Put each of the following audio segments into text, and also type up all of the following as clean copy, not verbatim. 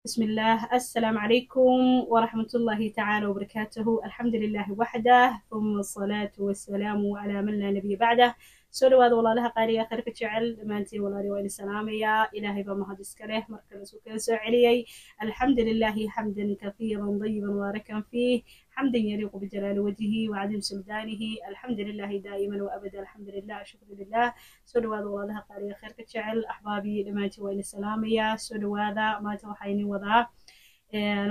بسم الله. السلام عليكم ورحمة الله تعالى وبركاته. الحمد لله وحده، ثم الصلاة والسلام على من لا نبي بعده. Soo dhawaada, walaalaha qaaliga, khayrka jecel dhammaantiin. Walaali, waa idin salaamayaa. Ilaahay baa mahad iska leh markale isku kala soo celiyey. الحمد لله حمدا كثيرا طيبا مباركا فيه، حمدا يليق بجلال وجهه وعظيم سلطانه. الحمد لله دائما وابدا، الحمد لله، شكر لله. Soo dhawaada, walaalaha qaaliga, khayrka jecel, axbaabii dhammaantiin, waa idin salaamayaa. Soo dhawaada. Maanta waxaa idin wadaa,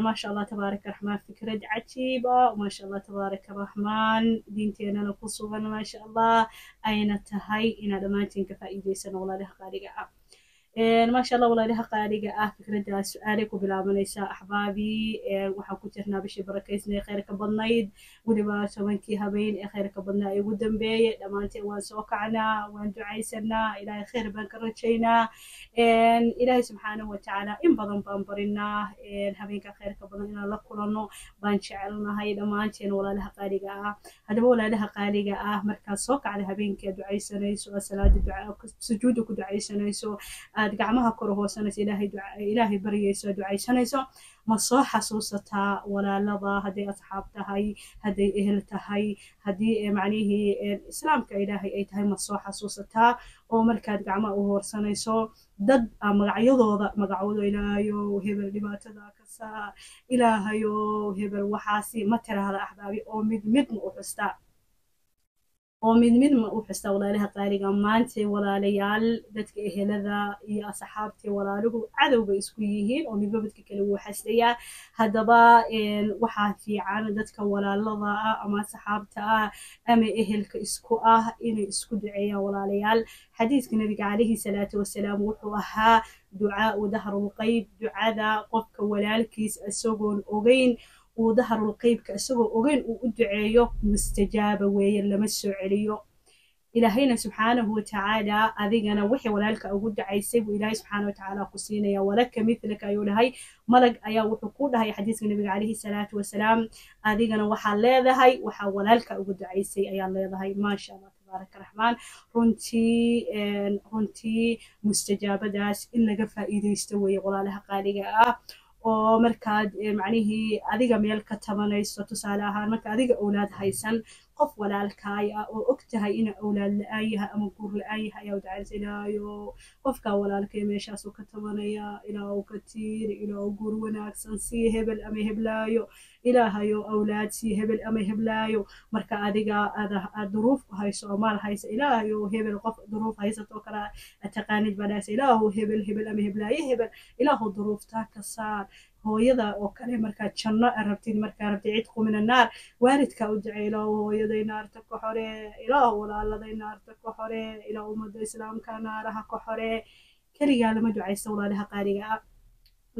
ما شاء الله تبارك الرحمن, fikrad cajiiba, ما شاء الله تبارك الرحمن, diinteenana ku sugan, ما شاء الله, ayna tahay inaad dhammaantiin ka faa'iidaysano, walaalaha qaaliga ah. ما شاء الله, walaalaha qaaliga ah, fikraddaas su-aalay ku bilaabanaysaa. Axbaabii, waxaan ku jirnaa bishii barakaysnay, khayrka badnayd, weliba 10-kii habeen ee khayrka badnaa ee ugu dambeeyey. Dhammaanteen waan soo kacnaa, waan ducaysanaa, Ilaahay khayr baan ka rajaynaa. Ilaahay subxaanahu watacaala in badan baan barinaa. Habeenka khayrka badan inaan la kulanno baan jecelnahay dhammaanteen, walaalaha qaaliga ah. Haddaba, walaalaha qaaliga ah, markaad soo kacda habeenkii, aad ducaysanayso, aad salaada duca sujuudda ku ducaysanayso, aad gacmaha kor hoosanayso, Ilaahay Ilaahay baryayso, aad ducaysanayso, ma soo xasuusataa walaalada? Hadday asxaab tahay, hadday ehel tahay, haddii macnihii islaamka Ilaahay ay tahay, ma soo xasuusataa? Oo markaad gacmaha u hoorsanayso, dad magacyadooda magacooda, "Ilaahayo, hebel dhibaatada ka saar, Ilaahayo, hebel waxaasi," ma tiraahda, axbaabi? Oo mid mid ma u xustaa? Oo mid mid ma u xustaa, walaalaha qaaliga? Maantay, walaalayaal, dadka ehelada iyo asxaabtii walaaluhu cadow bay isku yihiin, oo midba midka kale wuu xasdayaa. Haddaba, waxaa fiican dadka walaalada ah ama asxaabta ah ama ehelka isku ah inay isku duceeyaan, walaalayaal. Xadiiska Nabiga calayhi salaatu wasalaam wuxuu ahaa ducaau dahrulqeyb, ducada qofka walaalkiis isagoon ogeyn uu dahrulqeybka isagoo ogeyn uu u duceeyo, mustajaaba weeye, lama soo celiyo. Ilaahayna subxaanahu watacaala adigana wixii walaalka ugu ducaysay buu Ilaahay subxaanahu watacaala ku siinaya. "ولك مثلك" ayuu dhahay. Malag ayaa wuxuu ku dhahay xadiiska Nabiga calayhi salaatu wasalaam, adigana waxaa leedahay waxaa walaalka ugu ducaysay ayaa leedahay. Maasha Allah, tabaaraka raxmaan. Runtii, runtii, mustajaabadaas in laga faa'iidaysto weeye, walaalaha qaaliga ah. Oo markaad macnihii adiga meel ka tabanayso, tusaale ahaan, marka adiga owlaad haysan, qof walaalkaay ah oo og tahay ina owlaad la-aan yahay ama guur la-aan yahay ayaa u ducaynaysa: "Ilaahayo, qofkaa walaalkay meeshaasuu ka tabanaya, Ilaahu ka tiiri, Ilaahu guur wanaagsan sii hebel ama heblaayo, Ilaahayo, awlaad sii hebel ama heblaayo." Marka adiga aad duruuf ku hayso oo maal haysa, "Ilaahayo, hebel," qof duruuf haysatoo kale aad taqaanid baa dhahaysa, "Ilaahu, hebel hebel ama heblaayo hebel, Ilaahu duruuftaa ka saar." Hooyada oo kale, markaad janno rabtid, markaa rabtid عتق من النار, waalidkaa u ducee: "Ilaahu, hooyaday naarta ka xoree, Ilaahu, walaaladay naarta ka xoree, Ilaahu, ummadda islaamka naaraha ka xoree." Keligaa lama ducaysta, walaalaha qaaliga ah.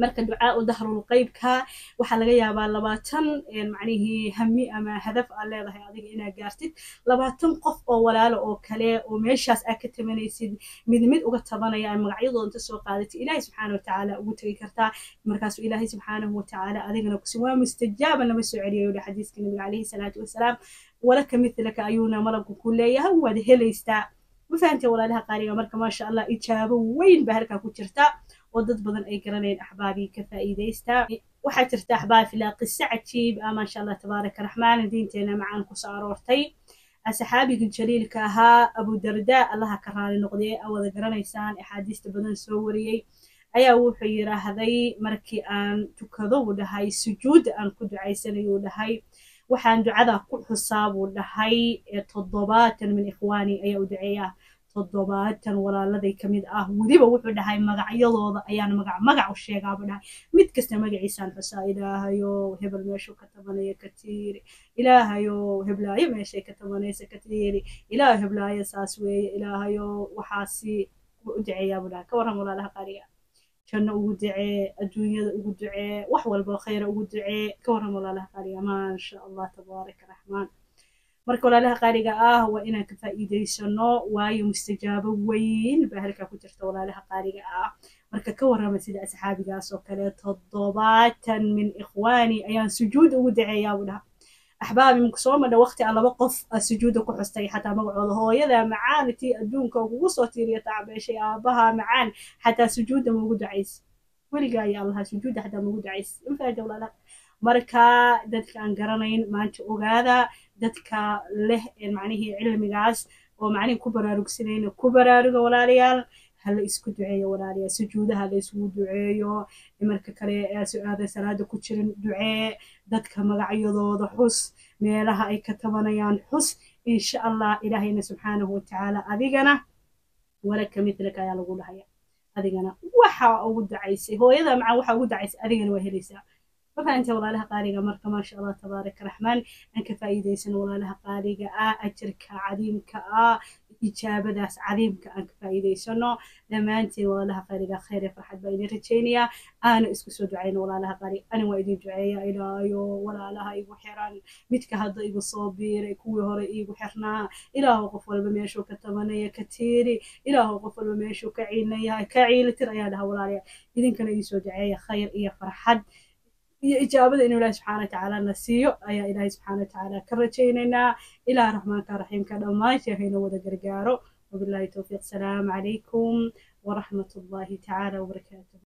Marka ducaau dahrulqeybka waxaa laga yaabaa 20 macnihii hami ama hadaf aad leedahay adiga inaad gaartid, 20 qof oo walaalo oo kale oo meeshaas aad ka tabanaysid mid mid uga tabanaya ay magacyadooda inta soo qaadatid Ilaahay subxaana watacaala ugu tegi kartaa. Markaasuu Ilaahay subxaanahu watacaala adigana kusi waa mustajaaba, lama soo celiyayo xadiiska Nabiga calayhi salaatu wasalaam. "ولك مثلك" ayuuna malabku ku leeyahay, waad helaystaa. Ma fahantay, walaalaha qaaliga? Marka, maasha Allah, ijaabo weyn baa halkaa ku jirta oo dad badan ay garanayeen. Axbaabii, ka faa'iidaysta. Waxaa jirta, axbaab filaa, qiso cajiib ah, maasha Allah, tabaaraka raxmaan, diinteena macaan kusoo aroortay. Saxaabiga jaliilka ahaa Abu Darda, Allaha ka raali noqdee, a wada garanaysaan, axaadiista badan soo wariyey, ayaa wuxuu yidhaahday, markii aan tukado, buu dhahay, sujuudda aan ku ducaysanayuu dhahay, waxaan ducada ku xusaa, buu dhahay, 70 من إخواني ayaa u duceeyaa, 70 walaaladay ka mid ah. Weliba wuxuu dhahay, magacyadooda ayaan magac magac u sheegaa, buu dhahay. Mid kasta magaciisaan xusaa: "Ilaahayo, hebel meeshuu ka tabanaya ka tiiri, Ilaahayo, heblaayo meeshay ka tabanaysa ka tiiri, Ilaahayo, heblaayo saas weeye, Ilaahayo waxaasi," u duceeyaa, buu dhahay. Ka warran, walaalaha qaaliga? Janno ugu ducee, adduunyada ugu ducee, wax walba khayra ugu ducee. Ka warran, walaalaha qaaliga? Maasha Allah, tabaaraka raxmaan. Marka, walaalaha qaaliga ah, waa inaan ka faa'iidaysano, waayo mustajaabo weyn baa halkaa ku jirta, walaalaha qaaliga ah. Marka ka warrama sida asxaabigaas oo kale, 70 من إخواني ayaan sujuud ugu duceeyaa, buu dhaha. Axbaabi, minku soo madha waqti a laba qof aa sujuuda ku xustay, xataa magacooda? Hooyada macaan, tii adduunka kugu soo tiiriya tacbeeshay, aabaha macaan, xataa sujuudda ma ugu ducaysa? Weligaa iyo Allaha sujuudda xataa magu ducays mafaahanta, walaalaha? Marka dadka aan garanayn maanta ogaada, dadka leh macnihii cilmigaas oo macnihii ku baraarugsanayna, ku baraaruga, walaalayaal. Hala isku duceeyo, walaalayaal. Sujuudaha la isugu duceeyo. Marka kale su-aada salaada ku jirin ducee, dadka magacyadooda xus, meelaha ay ka tabanayaan xus, insha Allah. Ilaahayna subxaanahu watacaala adigana walaka mithlaka ayaa lagu dhahaya. Adigana waxa ugu ducaysay hooyada macaan, waxa ugu ducaysay adigana waa helaysaa. Ma fahantay, walaalaha qaaliga? Marka maasha Allah, tabaaraka raxmaan, aan ka faa'iidaysano, walaalaha qaaliga ah, ajarka cadiimka ah, ijaabadaas cadiimka aan ka faa'iidaysano dhammaanteen, walaalaha qaaliga. Khayr iyo farxad baa idin rajaynayaa. Aana isku soo ducayno, walaalaha qaaliga. Ani waa idin duceeya. Ilaayo walaalaha igu xiran, midka hadda igu soo biiray, kuwii hore iigu xirnaa, Ilaahu qof walba meeshuu ka tabanaya ka tiiri, Ilaahu qof walba meeshuu ka ciilinayahay ka ciilitir ayaa dhaha, walaalayaal. Idinkana iisoo duceeya. Khayr iyo farxad iyo ijaabada inuu Ilahi subxaana watacaala na siiyo ayaa Ilaahay subxaana watacaala ka rajaynaynaa. Ilaah raxmaanka raxiimka dhammaan sheekayna wada gargaaro. Wabillahi towfiiq. Salaamu calaykum waraxmat ullahi tacaala wabarakaatuh.